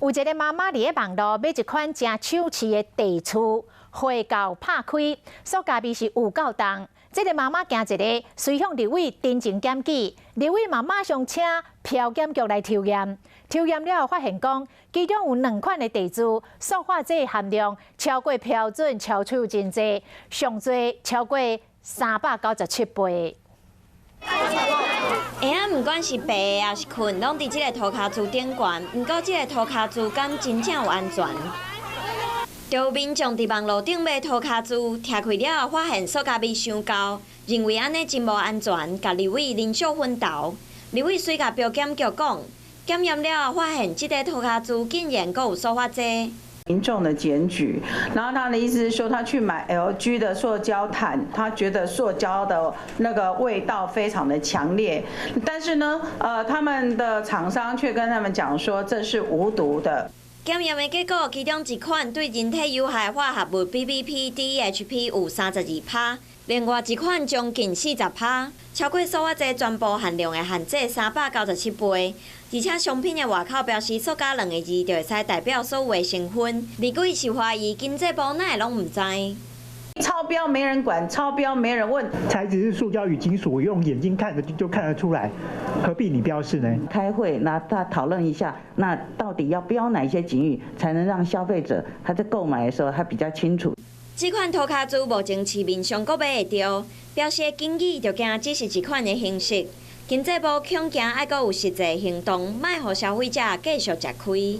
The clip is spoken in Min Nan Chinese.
有一个媽媽佇咧網路買一款誠搶市的地櫥，貨到拍開，塑膠味是有夠重。這个媽媽驚一个，隨向立委陳情檢舉，立委嘛馬上請標檢局來抽驗，抽驗了後發現講，其中有兩款的地櫥塑化劑含量超過標準，超出真濟，上濟超過397倍。會仔毋管是爬抑是睏，攏佇這个塗跤櫥頂懸。毋過這个塗跤櫥敢真正有安全？就有民眾佇網路頂買塗跤櫥，拆開了後發現塑膠味傷厚，認為按呢真無安全，共立委林淑芬投。立委隨共標檢局講，檢驗了後發現這个塗跤櫥竟然閣有塑化劑。民眾的檢舉，然後他的意思是說，他去買 LG 的塑膠毯，他覺得塑膠的那個味道非常的強烈，但是呢，他們的廠商卻跟他們講說這是無毒的。檢驗的結果，其中一款對人體有害化合物 BBP、DEHP 有32趴，另外一款將近40趴，超過塑化劑全部含量的限制397倍。而且商品的外口標示塑膠兩个字，就會使代表所有的成分。立委是懷疑經濟部哪會攏毋知？超標沒人管，超標沒人問。材質是塑膠與金屬，我用眼睛看的就看得出來，何必你標示呢？開會，那他討論一下，那到底要標哪些警語，才能讓消費者他在購買的時候他比較清楚。這款塗跤櫥目前市面上閣買會著，標示的警語就驚只是一款的形式。經濟部恐驚愛閣有實際行動，莫予消費者繼續食虧。